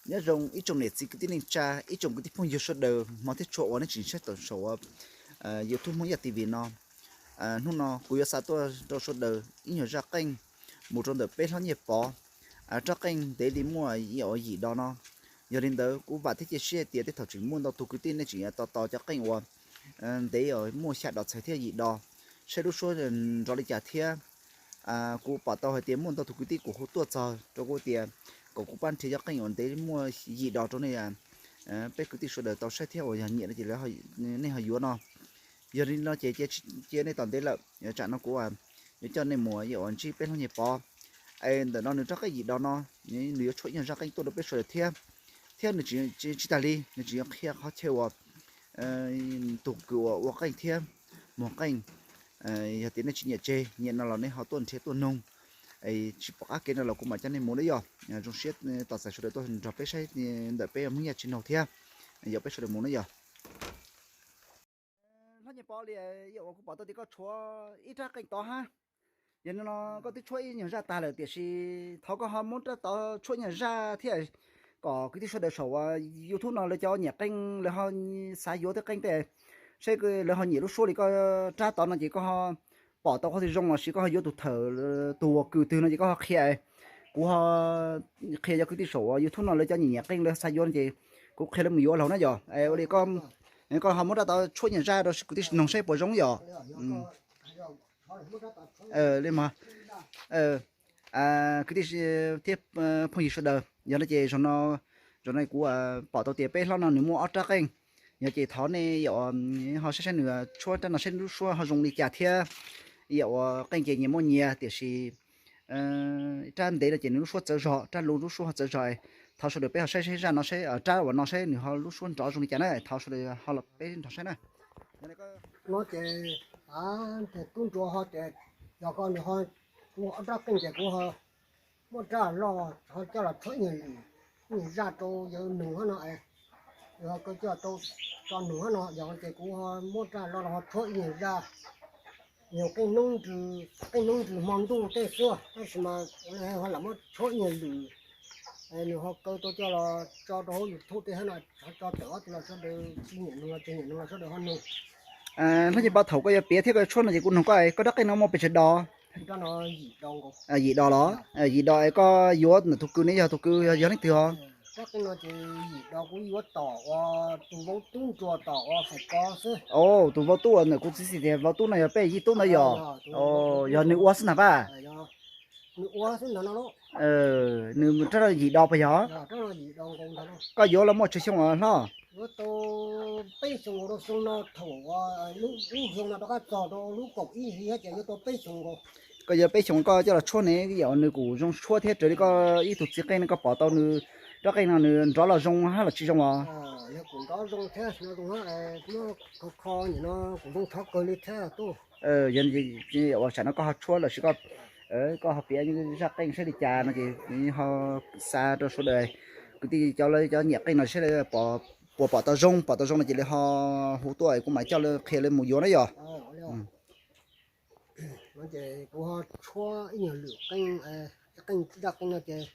Nyob zoo ib tsoom niam txiv kwv tij neej tsa, ib tsoom kwv tij phooj ywg sawv daws, hmov thiab tshua uas nej tseem saib tau saum YouTube Hmoob Yaj T V no. Hnub no kuv yuav xa tuaj rau sawv daws ib nyuag zaj qeej mus rau ntawm peb hlob Nyiaj Pov. Rab qeej ntev li muaj yim dos no. Yog li ntawd kuv vam thiab cia siab tias tej thaum tseem muaj ntau tus kwv tij nej tseem tos tos cov qeej uas ntev muaj xya dos txhais thiab yim dos, saib lub suab nrov li cas thiab. Kuv pom tau hais tias muaj ntau tus kwv tij kuj hu tuaj txog rau kuv tias kom kuv pab nrhiav cov qeej uas ntev muaj yim dos rau nej peb kwv tij sawv daws tau saib thiab uas yog nyiam no ces nej ho yuav no. Yog li no ces cia nej tos ntev lawm, tsam no kuv yuav coj nej mus uas ntsib peb hlob Nyiaj Pov. Es ntawm no nws rab qeej yim dos no, nws yuav tshuaj ib nyuag zaj qeej tuaj rau peb sawv daws thiab. Thiab nws tsis tag li, nws tseem yuav qhia qhov chaw uas tus kwv uas ua qeej thiab muag qeej. Yog tias nej tsis nyiam tseg, nyiam no los nej ho tuaj nrhiav tuaj noog. Tsis pom qab kev no los kuv mam coj nej mus na yog. Zoo siab tos txais sawv daws tuaj nrog peb saib ntawm peb Hmoob Yaj channel thiab. Yog peb sawv daws mus na yog. Hlob Nyiaj Pov, li yog uas kuv pom tau tias koj tshuav ib rab qeej tod hab. Yog li no koj twb tshuab ib nyuag zaj tag lawm tiam sis thov koj ho muab rab tod tshuab nyuag zaj thiab kom kwv tij sawv daws saum YouTube no lawv cov nyiam qeej lawv ho xav yuav tej qeej tej, saib lawv ho nyiam lub suab li koj rab tod no ces koj ho pom tau qhov twg zoo los sis koj ho yuav tus thawm tus uas kws twg no ces koj ho qhia. Kuv ho qhia cov kwv tij saum YouTube no lawv cov nyiam nyiam qeej lawv xav yuav no ces kuv qhia lawv mus yuav laug na yog. Ua li koj ho muab rab tod tshuab nyuag zaj rau kwv tij noog saib puas zoo yog. Li kwv tij thiab phooj ywg sawv daws, yog no ces zaum no kuv pom tau tias peb hlob no nws muaj ob rab qeej. Yog ces thov nej ho saib saib nws tshuab rab no saib lub suab ho zoo li cas thiab. Yog uas qeej ces nyias muaj nyias tiam sis rab ntev no ces nws lub suab txawv zog, rab lus lub suab ho txawv zog. Thov sawv daws peb ho saib saib zaj no saib rab uas no saib nws ho lub suab nrov zoo li cas na, thov sawv daws ho los peb nrog saib na. No ces tub ntsuag ho tias yog ko nws ho muaj ob rab qeej ces kuv ho muab rab loj ho coj los tshuab ib nyuag lwm, ib nyuag zaj rau yawg noog hab no, yog koj coj tau tso noog hab no yog ces kuv ho muab rab loj los ho tshuab ib nyuag zaj, nyuag qeej hnub ntsws hmo ntuj tej xwb tab sis mas ho lam muab tshuab ib nyuag lwm, nws ho kaw tau coj los tso rau hauv YouTube tej hab no, ho tso tawm ob tug los sawv daws tsis nyiam noog los tsis nyiam noog los sawv daws ho noog. Hlob Nyiaj Pov, thaum koj yuav piav thiab koj yuav tshuab no ces kuv noog koj, koj rab qeej no muaj pes tsawg dos? Yim dos los? Yim dos es koj yuav ntawm tus kws ne yog tus kws yog leej twg os? Rab qeej no ces yim dos kuv yuav tom ua tus vauv tub ntsuag tom ua Fais Kos xwb. Tus vauv tub uas ntawm kuv txiv xim tias vauv tub no yog peb yij tub ntawd yog? Yog nws ua xwb ntag pab? Nws ua xwb ntag no. Nws rab yim dos puas yog? Koj yuav los muaj tsawg xyoo os hlob? Yuav tau peb xyoos nkaus rau xyoo no, thaum lub xyoo no rov qab txog rau lub kaum ib hli ces yuav tau peb xyoos nkaus. Koj yuav peb xyoos koj coj los tshuab ne, yam nws kuj zoo tshuab thiab raws li koj ib tug txiv qeej no koj pom tau nws rab qeej no nws nrov los zoo hab los tsis zoo os? Yog kuj nrov zoo thiab no zoo hab, muab kho kho nyam no kuj zoo thov kawg li thiab tub. Yog ua tsam no koj ho tshuab los sis koj ho piav zaj qeej saib li cas no ces ho xa rau sawv daws kwv tij cov lawv cov nyiam qeej no saib puas pom tau zoo, pom tau zoo no ces lawv ho hu tuaj kuv mam coj lawv qhia lawv mus yuav na yog. Ces kuv ho tshuab ib nyuag lwm qeej, qeej zaj qeej no ces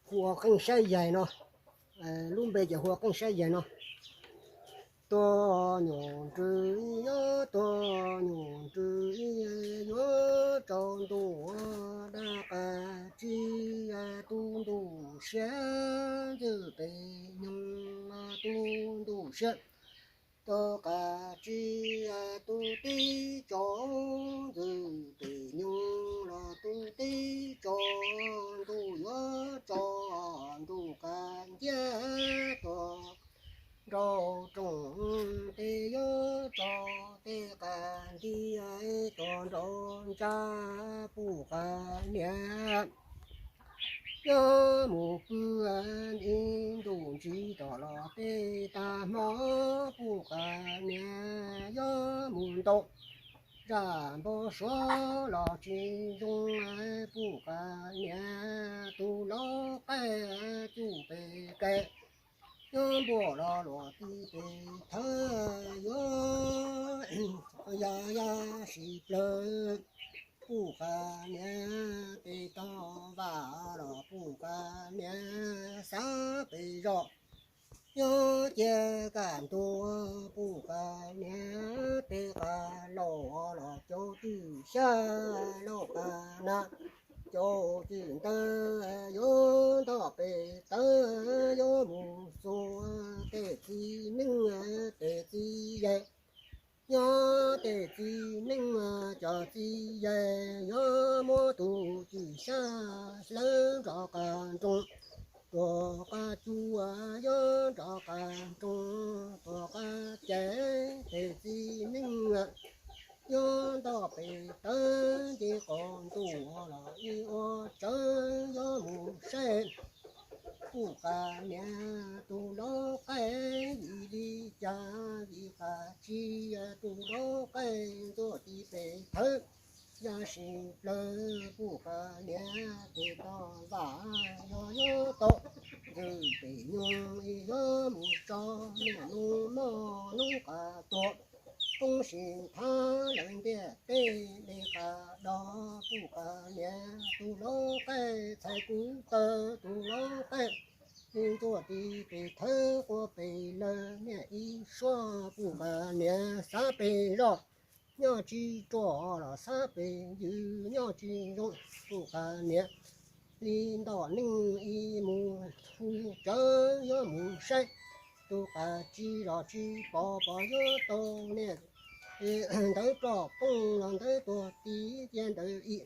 hu ua qeej sab yaig no, lub npe ces hu ua qeej sab yaig no. Tuag nyuj ntsws ib, yuav tuag nyuj ntsws ib, yuav tsaus ntuj dab qas tsib, tub ntuj siab ntxwg pes nyoog, tub ntuj siab dab qas tsib, tub tib tsaus ntxwg pes nyoog los tub tib tsaus ntuj yuav tsaus ntuj qas nciab tuag nraum rooj, tej yuav tsaus tej qas ntiag tuag nraum ntsa puj qas niam. Yuav mus pw ib ntuj ntsis tom los tej tag hmo puj qas niam. Yuav mus ntaus zaj npau suav los tsis zoo puj qas niam. Tus lau qaib cuj pes kaim, yuav npuaj los luam tib pes thawv, yuav ya ya sis plawg. Puj qas niam tes tau vam los puj qas niam xav pes zog, yog cia kaj ntug puj qas niam tes qas laus los cov twm xyab lauj qas na, cov twm ntawd yuav ntog pes tawv yuav mus xuas tej txiv neej tej txiv yaig. Nyob tej txiv neej cov txiv yaig yuav muab tus twm xyab hlawv nrov qas nroo, tuag qas cua yuav nrov qas nroo, tuag qas caiv tej txiv neej yuav ntog pes tawv nce qos ntuj los ib ua tsawv yuav mus saib. Puj qas niam tus lau qaib vim li cas vim qas tsi tus lau qaib ntxuaj ti pes thawv, yam sis plawg puj qas niam tes tau vam yog yuav tau ntws pem nyuj yuav mus tso niam lub moj noob qas tuag, poob sim thav lawv ntiaj teb li qas dog puj qas niam tus lau qaib txhais kuv taw tus lau qaib li ntxuaj ti pes thawv quaj pes lawg niam ib suab puj qas niam xav pes zog, nyob tsis ruam los xav pes ywg nyob tsis zoo, puj qas niam li ntog neej ib mus hu tsawv yuav mus saib, tus qas tsi los tsis pom pom yuav tau niam ntawv ploj poob los ntawv tuag ti cia ntawd ib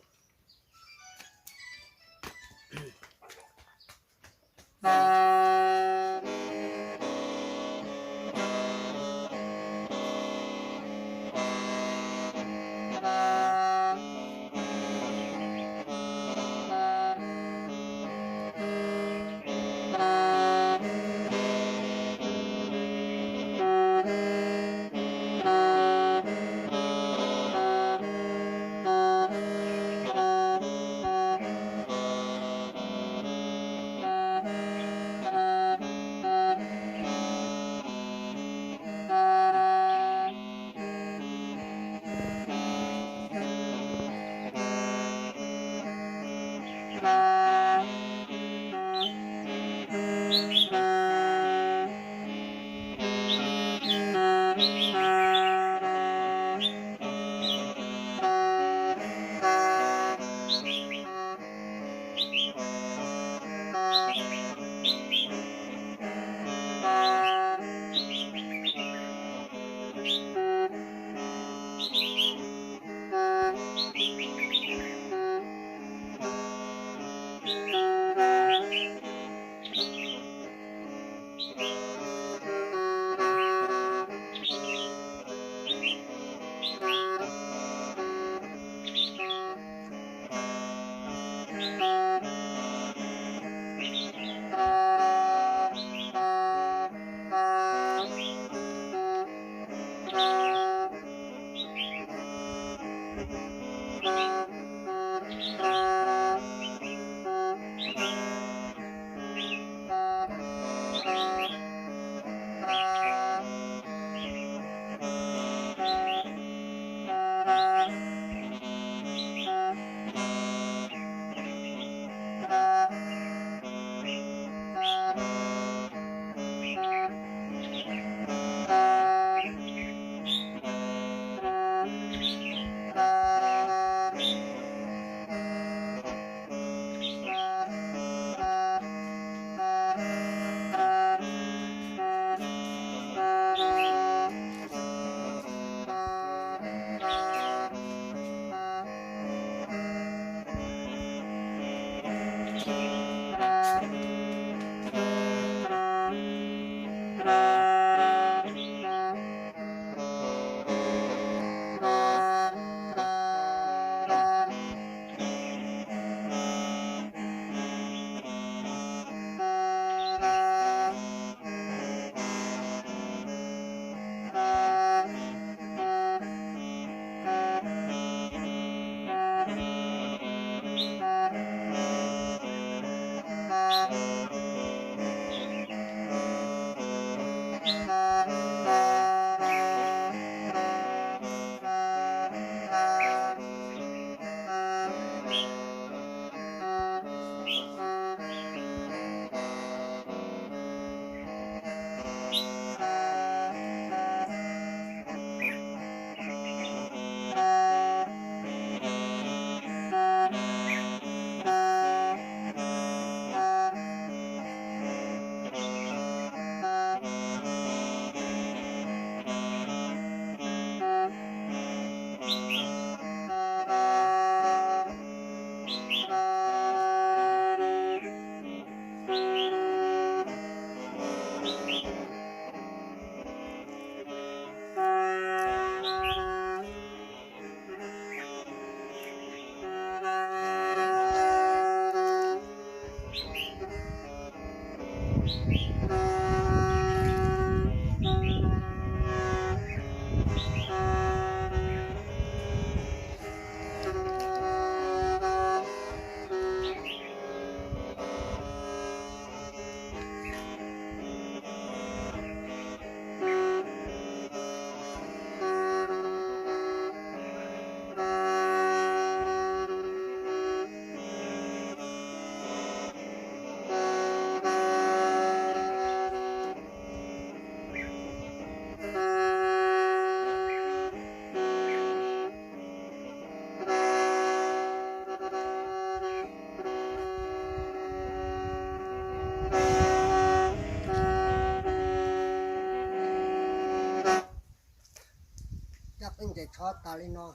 Cov qeej ces tshuab tas li no,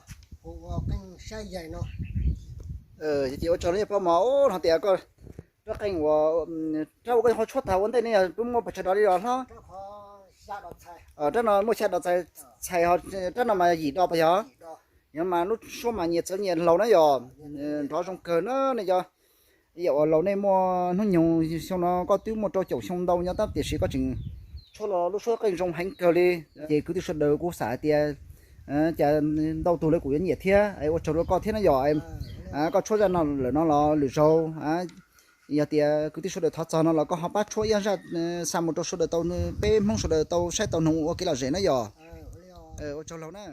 kuv ua qeej saib yaig no. Ces ua tsaug no yog pab mos, hnov tias koj rab qeej uas rab uas koj ho tshuab tas ua ntej ne yog twb muaj pes tsawg dos li los hlob? Rab no muaj xya dos txhais, rab no mas yim dos pas yog? Yog mas lub suab mas nyias txawv nyias laus na yog, nrov zoo kawg na nej cov. Yam uas laus nej muaj hnub nyoog xyoo no koj twb muaj rau caum xyoo ntau nyob tab tiam sis koj tseem tshuab los lub suab qeej zoo heev kawg li. Ces kwv tij sawv daws kuv xav hais tias cas ntau tug lawv kuj yuav nyiam thiab, ua tsaug rau koj thiab na yog. Koj tshuab zaj no lawm no los lwm zaug yog tias kwv tij sawv daws thov txog no los koj ho pab tshuab ib zaj xa mus rau sawv daws tau, peb Hmoob sawv daws tau saib tau noog ua kev lom zem na yog. Ua tsaug laug na.